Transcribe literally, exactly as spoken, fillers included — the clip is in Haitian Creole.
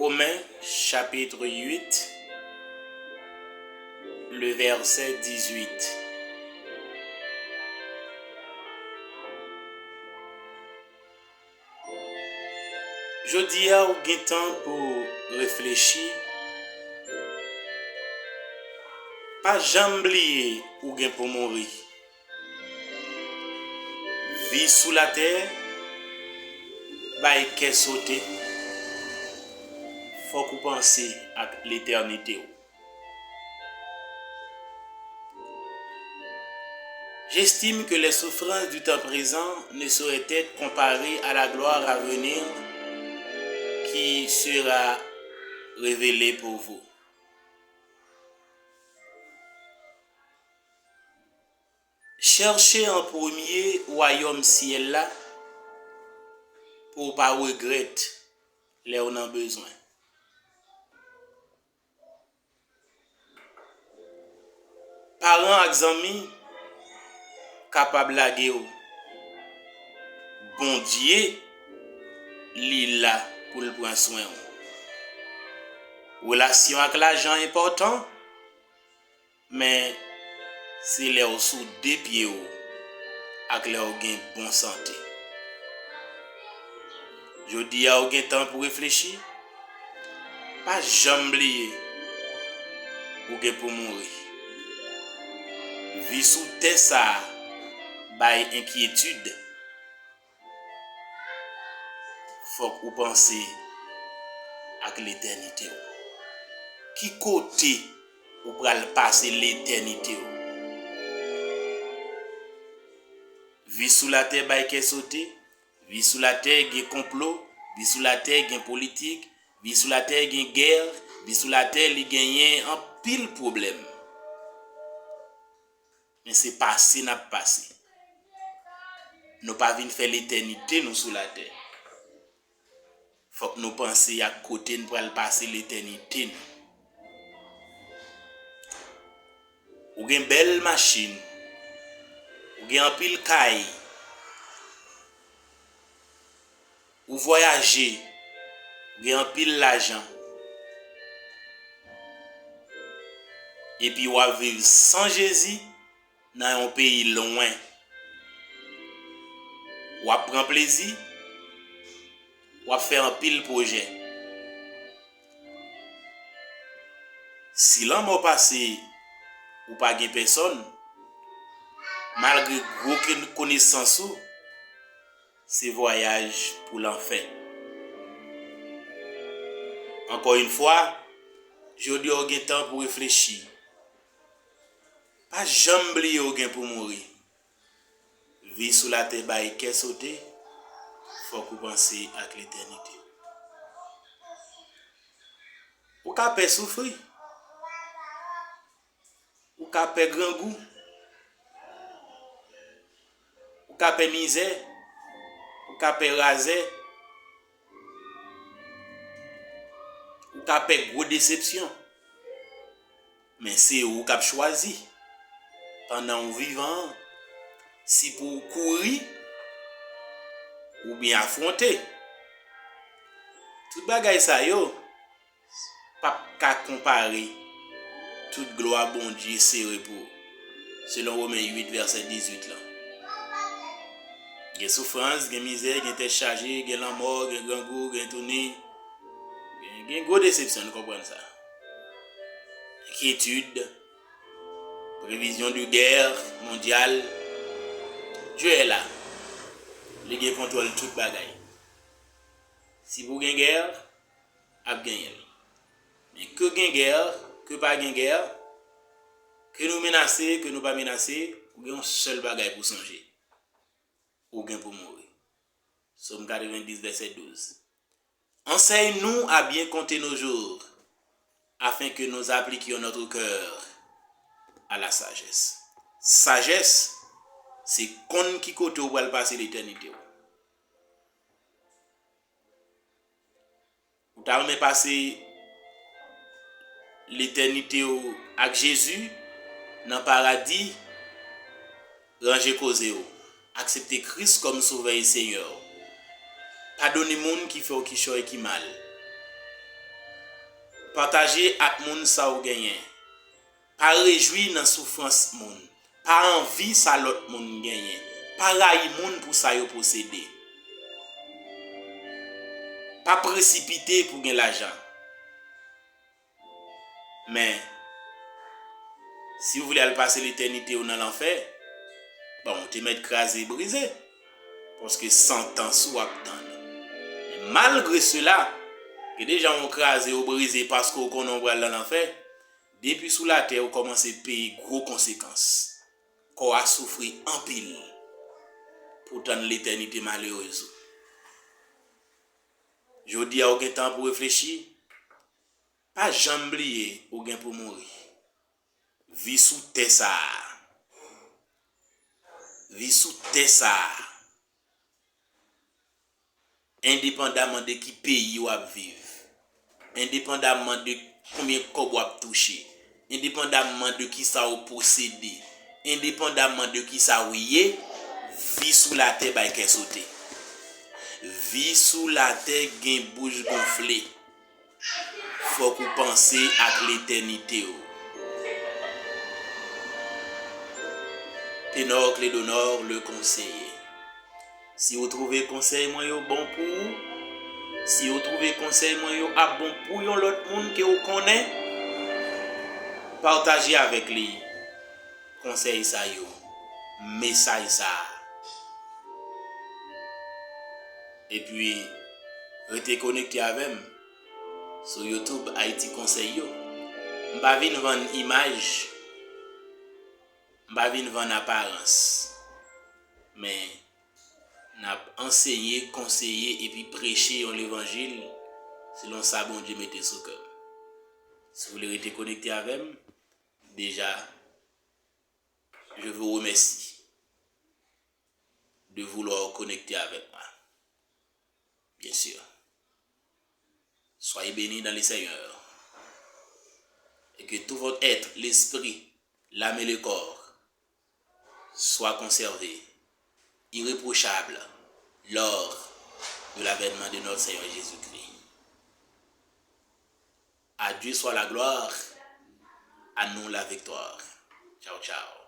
Romains chapitre huit, le verset dix-huit. Jodi a, ou gen tan pou reflechi. Pa janm bliye ou gen pou mouri. Vi sou latè bay kè sote. Fòk ou panse ak letènite w. J'estime que les souffrances du temps présent ne sauraient être comparées à la gloire à venir qui sera révélée pour vous. Chèche an premye wayòm syèl la pou w pa regrèt lè w nan bezwen. Paran ak zanmi kapab lage w. Bondye, li la pou l pran swen w. Relasyon ak lajan enpòtan, men se lè w sou de pye w ak lè w gen bon sante. Jodi a, ou gen tan pou reflechi. Pa janm bliye, ou gen pou mouri. Vi sou tè sa a bay enkyetid. Fòk ou panse ak letènite w. Ki kote ou pral pase letènite w? Vi sou latè bay kè sote. Vi sou latè gen konplo. Vi sou latè gen politik. Vi sou latè gen gè. Vi sou latè li genyen anpil pwoblèm. Men se pase n ap pase. Nou pa vin fè letènite nou sou latè. Fòk nou panse ak kote n pral pase letènite nou. Ou gen bèl machin. Ou gen anpil kay. Ou vwayaje. Ou gen anpil lajan. Epi w ap viv san Jezi nan yon peyi lwen. W ap pran plezi, w ap fè anpil pwojè. Si lanmò pase, ou pa gen pèsòn, malgre gwo ke-, konesans ou, se vwayaj pou lanfè. Ankò yon fwa, jodi a w gen tan pou reflechi. Pa janm bliye w gen pou mouri. Vi sou latè bay kè sote, fòk ou panse ak letènite. Ou ka pè soufri. Ou ka pè grangou. Ou ka pè mizè. Ou ka pè razè. Ou ka pè gwo desepsyon. Men se ou k ap chwazi, pandan w vivan an, si pou w kouri oubyen afwonte. Tout bagay sa yo p ap ka konpare tout glwa Bondye sere pou ou, selon Women uit, vèsè dizuit lan. Gen soufrans, gen mizè, gen tèt chaje, gen lanmò, gen grangou, gen tounen, gen, gen gwo desepsyon, nou konprann sa. Enkyetid, previzyon de gè mondyal, Dye la. Li gen kontwòl tout bagay. Si pou gen gè, ap genyen l. Men ke gen gè, ke pa gen gè, ke nou menase, ke nou pa menase, ou gen yon sèl bagay pou sonje. Ou gen pou mouri. Sòm katrevenndis, vèsè douz. Enseigne-nous à bien compter nos jours, afin que nous appliquions notre cœur à la sagesse. Sajès, se konn ki kote w pral pase letènite w. Ou ta renmen pase letènite w ak Jezi nan paradi? Ranje koze w. Aksepte Kris kòm Sovè e Senyè w. Padone moun ki fè w kichòy, ki mal. Pataje ak moun sa w genyen. Pa rejwi nan soufrans moun. Pa anvi sa lòt moun genyen. Pa rayi moun pou sa yo posede. Pa presipite pou gen lajan. Men, si w vle al pase letènite w nan lanfè, bon, w te mèt kraze e brize. Paske santans ou ap tann. Men malgre sela, gen de jan w kraze, w brize paske w konnen w pral nan lanfè. Depi sou latè, ou kòmanse peye gwo konsekans. Kò a soufri anpil pou tann letènite malerez ou. Jodi a, ou gen tan pou reflechi. Pa janm bliye ou gen pou mouri. Vi sou tè sa a. Vi sou tè sa a. Endepandaman de ki peyi w ap viv, endepandaman de konbyen kòb w ap touche, endepandaman de kisa w posede, endepandaman de kisa w ye, vi sou latè bay kè sote. Vi sou latè gen bouch gonfle. Fòk ou panse ak letènite w. Tenor Cledonor, le conseiller. Si ou twouve konsèy mwen yo bon pou ou, si ou twouve konsèy mwen yo ap bon pou yon lòt moun ke ou konnen, pataje avèk li konsèy sa yo, mesaj sa a. Epi, rete konekte avè m sou YouTube Ayiti Konsèy yo. M pa vin vann imaj, m pa vin vann aparans, men n ap anseye, konseye epi preche yon levanjil selon sa Bondye mete sou kè m. Si w vle rete konekte avè m, deja, je vous remercie de vouloir connecter avec moi. Bien sûr. Soyez bénis dans le Seigneur. Et que tout votre être, l'esprit, l'âme et le corps soient conservés irréprochables lors de l'avènement de notre Seigneur Jésus-Christ. À Dieu soit la gloire, à nous la victoire. Ciao, ciao.